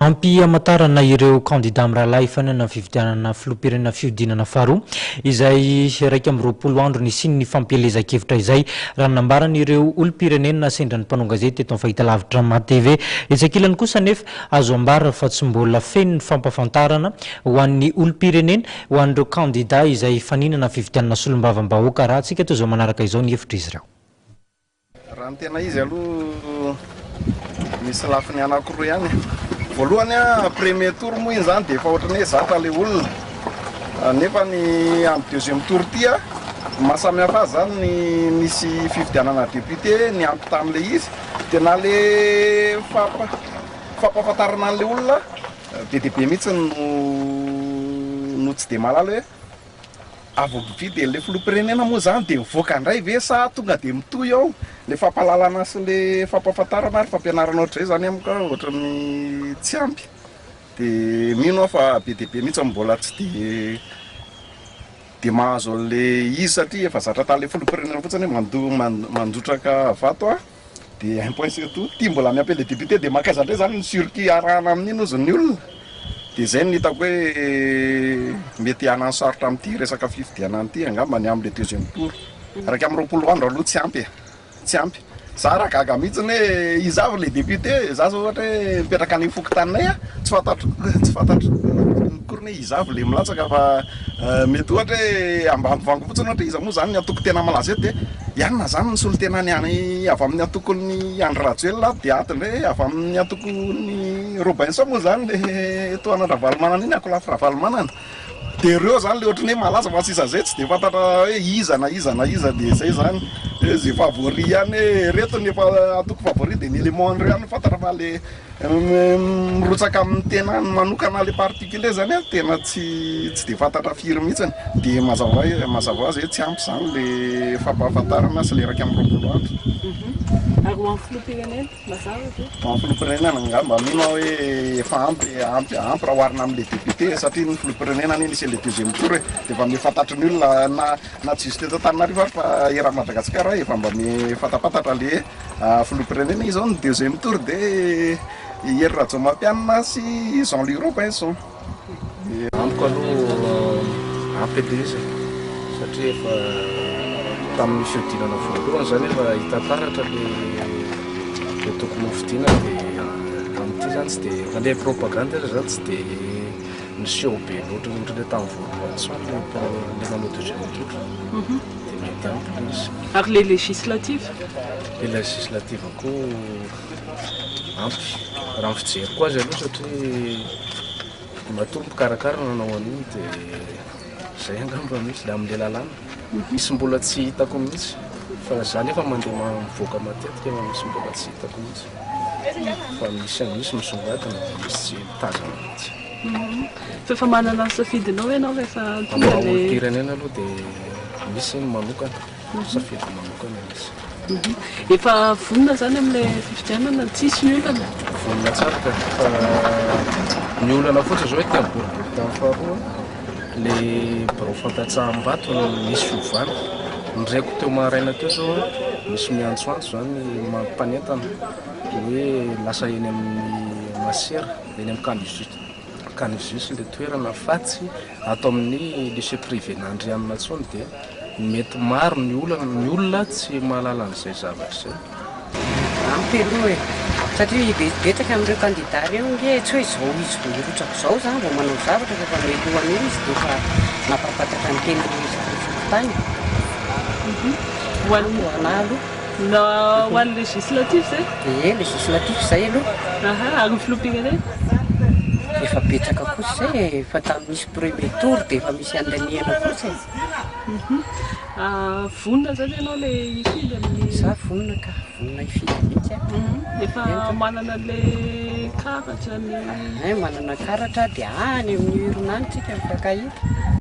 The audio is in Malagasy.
Ampy hamantarana ireo kandida mirahalahy hifaninana amin'ny fifidianana filoham-pirenena fihodinana faharoa izay 21 andro nisian'ny fampielezan-kevitra izay, raha ny nambaran'ireo olom-pirenena sendra ny mpanao gazety teto amin'ny fahitalavitra MATV. Etsy ankilany kosa anefa, azo ambara fa tsy mbola feno ny fampahafantarana ho an'ny olom-pirenena ho an'ireo kandida izay hifaninana amin'ny fifidianana solombavambahoaka. Arahantsika toy izao manaraka izao ny hevitr'izy ireo. Raha ny tena izy aloha misy lafiny anankiroa ihany. Voalohany premier tour moa iny zany dia efa ohatran'ny hoe zatra ilay olona. Nefa ny amin'ny deuxième tour ity ny maha samy hafa azy zany ny nisy fifidianana député niampy tamin'ilay izy dia na le fampahafantarana an'ilay olona be dia be mihitsy no no tsy dia mahalala hoe Avy mividy an'ilay filoham-pirenena moa izany dia mivoaka indray ve sa tonga dia mitohy ao? Ilay fampahalalana sy ilay fampahafantarana ary fampianarana ohatr'izay izany amiko ohatran'ny tsy ampy. Dia mino aho fa be dia be mihitsy no mbola tsy dia dia mahazo an'ilay izy satria efa zatra tamin'ilay filoham-pirenena fotsiny hoe mandoa mandrotraka vato aho. Dia un point c'est tout, ity mbola miampy an'ilay député dia mankaiza indray izany ny circuit arahana amin'iny hozy ny olona? Dia izay no hitako hoe mety hanano sarotra amin'ity resaka fifidianana ity angamba ny amin'ilay deuxième tour. 21 andro aloha tsy ampy e, tsy ampy. Za raha gaga mihitsy hoe iza avy ilay député, za zao ohatra hoe mipetraka any amin'ny fokontaninay a, tsy fantatro tsy fantatro akory hoe iza avy ilay milatsaka fa mety ohatra hoe ambanivango fotsiny ohatra iza moa izany ny antoko tena malaza eto dia I anona zany ny solontenany any avy amin'ny antokon'i Andry Rajoelina dia ato indray avy amin'ny antokon'i Robinson moa zany le tohanan-dRavalomanana iny, ankolafy Ravalomanana. Dia ireo zany le ohatran'ny hoe malaza fa sisa zay tsy dia fantatra hoe iza na iza na iza dia zay zany hoe zay favori ihany hoe ireto ny efa antoko favori dia ny élément an'ireo ihany no fantatra fa le Mirotsaka amin'ny tenany manokana le particulier zany an, tena tsy tsy dia fantatra firy mihitsiny, dia mazava mazava ho azy hoe tsy ampy zany le fampahafantarana sy le 21 andro. Ary ho an'ny filoham-pirenena, mazava ve? Ho an'ny filoham-pirenena angamba mino aho hoe efa ampy ampy ampy raha oharina amin'le député satria ny filoham-pirenena anie nisy an'le deuxième tour e, dia efa mifantatry ny olona na na tsy juste eto Antananarivo ary fa eran'i Madagasikara efa mba mifantapantatra le Filoham-pirenena izao ny deuxième tour dia i Hery Rajaomahampianina sy Jean Louis Robinson. Amiko aloha ampy ilay izy e, satria efa tamin'ny fihodinana voalohany izany efa hita taratra ilay tokony ho fidiana dia amin'ity izany tsy dia, na ilay propagande aza izany tsy dia niseho be loatra ohatran'ilay tamin'ny voalohany intsony ilay nanao deuxième tour. Dia mety ampy ilay izy. Ary ilay législative? Ilay législative koa ampy, raha ny fijeriko azy aloha satria matoa ny mpikarakara nanao an'iny dia izay angamba no izy, ilay amin'ilay lalàna. Misy mbola tsy hitako mihitsy fa za nefa mandeha mivoaka matetika fa misy mbola tsy hitako mihitsy. Fa misy misy misongadina, misy tsy tazana mihitsy. Fa efa manana ny safidinao ianao rehefa tonga Amin'ny maha ilay. olom-pirenena aloha dia misy ny manokana, safidy manokana misy. Efa vonona izany amin'ilay fifidianana, tsisy ny olana? Vonona tsara ka, fa ny olana fotsiny izao ety amin'ny boriborintany faharoa, ilay birao fandatsaham-bato no misy fiovana. Ny reko teo maraina teo izao misy miantsoantso izany mampanentana hoe lasa eny amin'ny masera, eny amin'ny Canisius, Canisius ilay toerana fa tsy ato amin'ny lycée privé n'Andrianina intsony dia mety maro ny olana, ny olona tsy mahalala an'izay zavatra izay. Ampy aloha e! Satria betsaka amin'ireo kandida ireo ange tsy hoe izao izy vao hirotsaka izao izany vao manao zavatra fa efa mialohan'io izy dia efa nampahafantatra ny tenany isaky ny fokontany. Ho an'ny Ho anà aloha. Na ho an'ny législatif izay? Ie, législatif izay aloha. Aha, ary ny filoham-pirenena? Efa betsaka kosa izay e, efa tamin'ny nisy premier tour dia efa misy andanihana kosa e. Vonona izany ianao ilay hifidy amin'ny. Za vonona ka, vonona hifidy mihitsy aho. Efa manana an'ilay karatra ny. Ein, manana karatra dia any amin'ny urne any tsika mifankahita.